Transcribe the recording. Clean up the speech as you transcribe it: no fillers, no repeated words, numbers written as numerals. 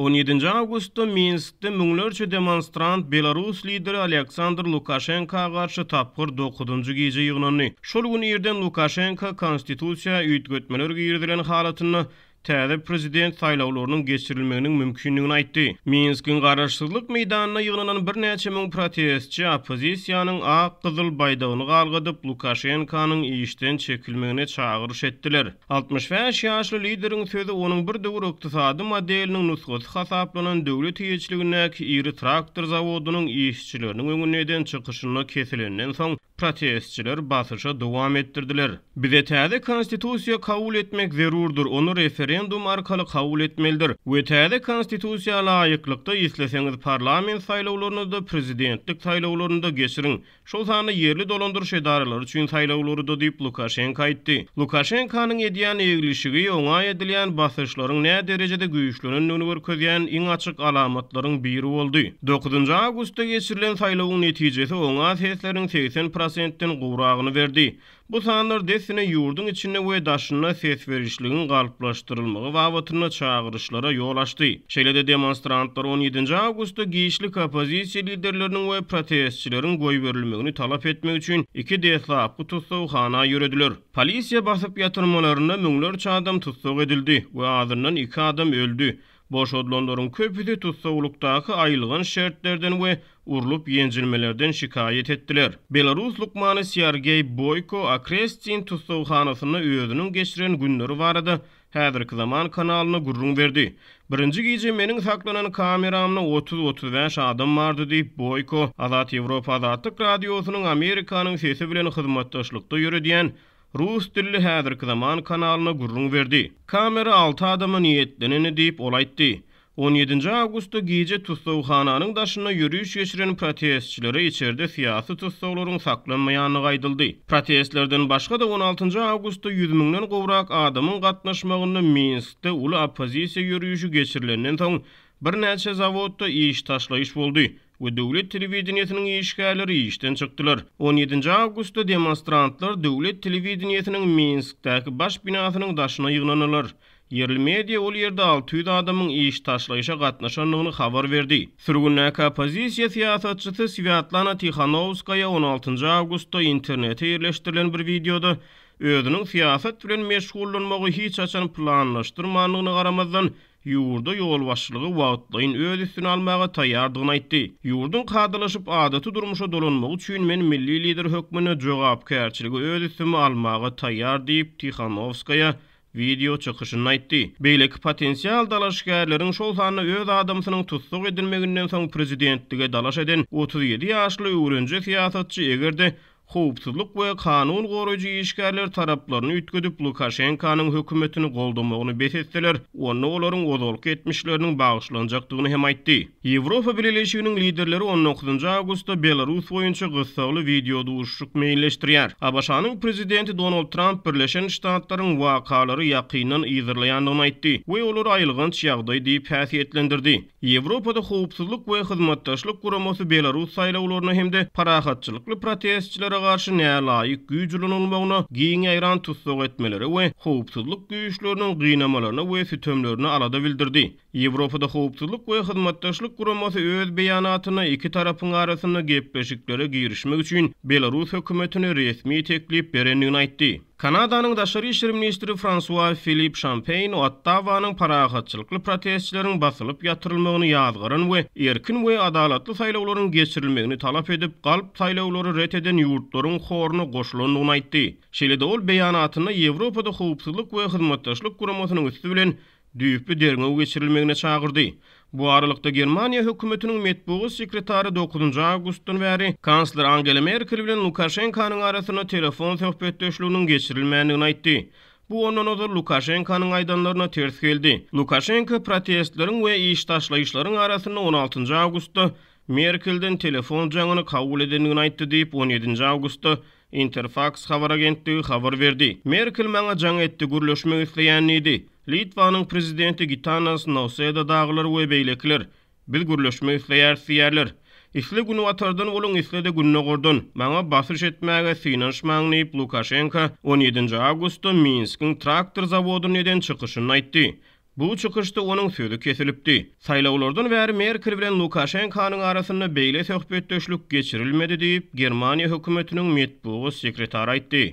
On ýedinji awgustda Minskde müňlerçe demonstrant belarus lideri Aleksandr Lukaşenka garşy tapgyr dokuzynjy gije ýygnandy. Şol gün irden Lukaşenka konstitusiýa üýtgetmeler girizilen halatynda täze prezident saýlawlarynyň geçirilmeginiň mümkindigini aýtdy. Minskiň Garaşsyzlyk meýdanynda ýygnanan birnäçe müň protestçi oppozisiýanyň ak-gyzyl baýdagyny galgadyp, Lukaşenkanyň işden çekilmegine çagyryş etdiler. 65 ýaşly lideriň sözi onuň bir döwür ykdysady modeliniň nusgasy hasaplanan döwlet eýeçiligindäki iri traktor zawodynyň işçileriniň öňünde eden çykyşynda kesilenden soň, protestçiler basyşa dowam etdirdiler. Bize täze konstitusiýa kabul etmek zerurdyr, ony referendum arkaly kabul etmelidir we täze konstitusiýa laýyklykda isleseňiz parlament saýlawlaryny-da, prezidentlik saýlawlaryny-da geçiriň, şol sanda ýerli dolandyryş edaralary üçin saýlawlary-da diýip, Lukaşenko aýtdy. Lukaşenkonyň edýän eglişigi oňa edilýän basyşlaryň näderejede güýçlenendigini görkezýän iň açyk alamatlaryň biri boldy. Dokuzynjy awgustda geçirilen saýlawyň netijesi oňa sesleriň 80 prosentden gowragyny berdi. Bu sanlar dessine ýurduň içinde we daşynda ses berişligiň galplaşdyrylmagy babatynda çagyryşlara ýol açdy. Şeýle-de demonstrantlar on ýedinji awgustda giçlik oppozisiýa liderleriniň we protestçileriň goýberilmegini talap etmek üçin iki deslapky tussaghana ýörediler. Polisiýa basyp ýatyrmalarynda müňlerçe adam tussag edildi we azyndan iki adam öldi. Boşadylanlaryň köpüsi tussaglykdaky aýylganç şertlerden we urlup-ýenjilmelerden şikaýat etdiler. Belarus lukmany Sýargeý Boýko Okrestin tussaghanasynda özüniň geçiren günleri barada Häzirki zaman kanalyna gürrüň berdi. Birinji gije meniň saklanan kameramda 30-35 adam bardy diýip, Boýko Azat Ýewropa Azatlyk Radiosynyň Amerikanyň sesi bilen hyzmatdaşlykda ýöredýän Rus dilli Häzirki zaman kanalyna gürrüň berdi. Kamera alty adama niýetlenendi diýip, ol aýtdy. On ýedinji awgustda gije tussaghananyň daşynda ýöriş geçiren protestçilere içerde syýasy tussaglaryň saklanmaýandygy aýdyldy. Protestlerden başga-da on altynjy awgustda ýüz müňden gowrak adamyň gatnaşmagynda Minskde uly oppozisiýa ýörişi geçirilenden soň birnäçe zawodda iş taşlaýyş boldy we döwlet telewideniýesiniň işgärleri işden çykdylar. On ýedinji awgustda demonstrantlar döwlet telewideniýesiniň Minskdäki baş binasynyň daşyna ýygnandylar. Ýerli media ol ýerde 600 adamyň iş taşlaýyşa gatnaşandygyny habar berdi. Sürgündäki oppozisiýa syýasatçysy Swýatlana Tihanowskaýa on altynjy awgustda internete ýerleşdirilen bir wideoda özüniň syýasat bilen meşgullanmagy hiç haçan planlaşdyrmandygyna garamazdan, ýurda ýolbaşçylygy wagtlaýyn öz üstüne almaga taýýardygyny aýtdy. Ýurduň kadalaşyp adaty durmuşa dolanmagy üçin men milli lider hökmünde jogapkärçiligi öz üstüme almaga taýýar diýip, Tihanowskaýa wideo çykyşynda aýtdy. Beýleki potensial dalaşgärleriň, şol sanda öz adamsynyň tussag edilmeginden soň prezidentlige dalaş eden 37 ýaşly öwrenje syýasatçy eger-de howpsuzlyk we kanun goraýjy işgärler taraplaryny üýtgedip Lukaşenkanyň hökümetini goldamagyny bes etseler, onda olaryň ozalky etmişleriniň bagyşlanjakdygyny hem aýtdy. Ýewropa Bileleşiginiň liderleri on dokuzynjy awgustda Belarus boýunça gyssagly wideoduşuşyk meýilleşdirýär. ABŞ-nyň prezidenti Donald Tramp Birleşen Ştatlaryň wakalary ýakyndan yzarlaýandygyny aýtdy we olary aýylganç ýagdaý diýip häsiýetlendirdi. Ýewropada Howpsuzlyk we Hyzmatdaşlyk Guramasy belarus saýlawlaryna hem-de parahatçylykly protestçilere garşy nälaýyk güýç ulanylmagyna, giň ýaýran tussag etmelere we howpsuzlyk güýçleriniň gynamalaryna we sütemlerine alada bildirdi. Ýewropada Howpsuzlyk we Hyzmatdaşlyk Guramasy öz beýanatynda iki tarapyň arasynda gepleşiklere girişmek üçin belarus hökümetine resmi teklip berendigini aýtdy. Kanadanyň daşary işler ministri Fransua Filip Şampeýn Ottawanyň parahatçylykly protestçileriň basylyp ýatyrylmagyny ýazgaran we erkin we adalatly saýlawlaryň geçirilmegini talap edip, galp saýlawlary ret eden ýurtlaryň horuna goşulandygyny aýtdy. Şeýle-de ol beýanatynda Ýewropada Howpsuzlyk we Hyzmatdaşlyk Guramasynyň üsti bilen düýpli derňew geçirilmegine çagyrdy. Bu aralykda, Germaniýa hökümetiniň metbugat sekretary dokuzynjy awgustdan bäri kansler Angela Merkel bilen Lukaşenkanyň arasynda telefon söhbetdeşliginiň geçirilmändigini aýtdy. Bu ondan ozal Lukaşenkanyň aýdanlaryna ters geldi. Lukaşenko protestleriň we iş taşlaýyşlaryň arasynda on altynjy awgustda Merkelden telefon jaňyny kabul edendigini aýtdy diýip, on ýedinji awgustda Interfaks habar agentligi habar berdi. Merkel maňa jaň etdi, gürleşmek isleýän diýdi. Litwanyň prezidenti Gitanas Nauseda dagylar we beýlekiler, Biz gürleşmek isleýäris diýýärler. Isle günbatardan boluň, isle-de gündogardan, maňa basyş etmäge synanyşmaň diýip, Lukaşenko on ýedinji awgustda Minskiň traktor zawodynda eden çykyşynda aýtdy. Bu çykyşda onuň sözi kesilipdi. Saýlawlardan bäri Merkel bilen Lukaşenkanyň arasynda beýle söhbetdeşlik geçirilmedi diýip, Germaniýa hökümetiniň metbugat sekretary aýtdy.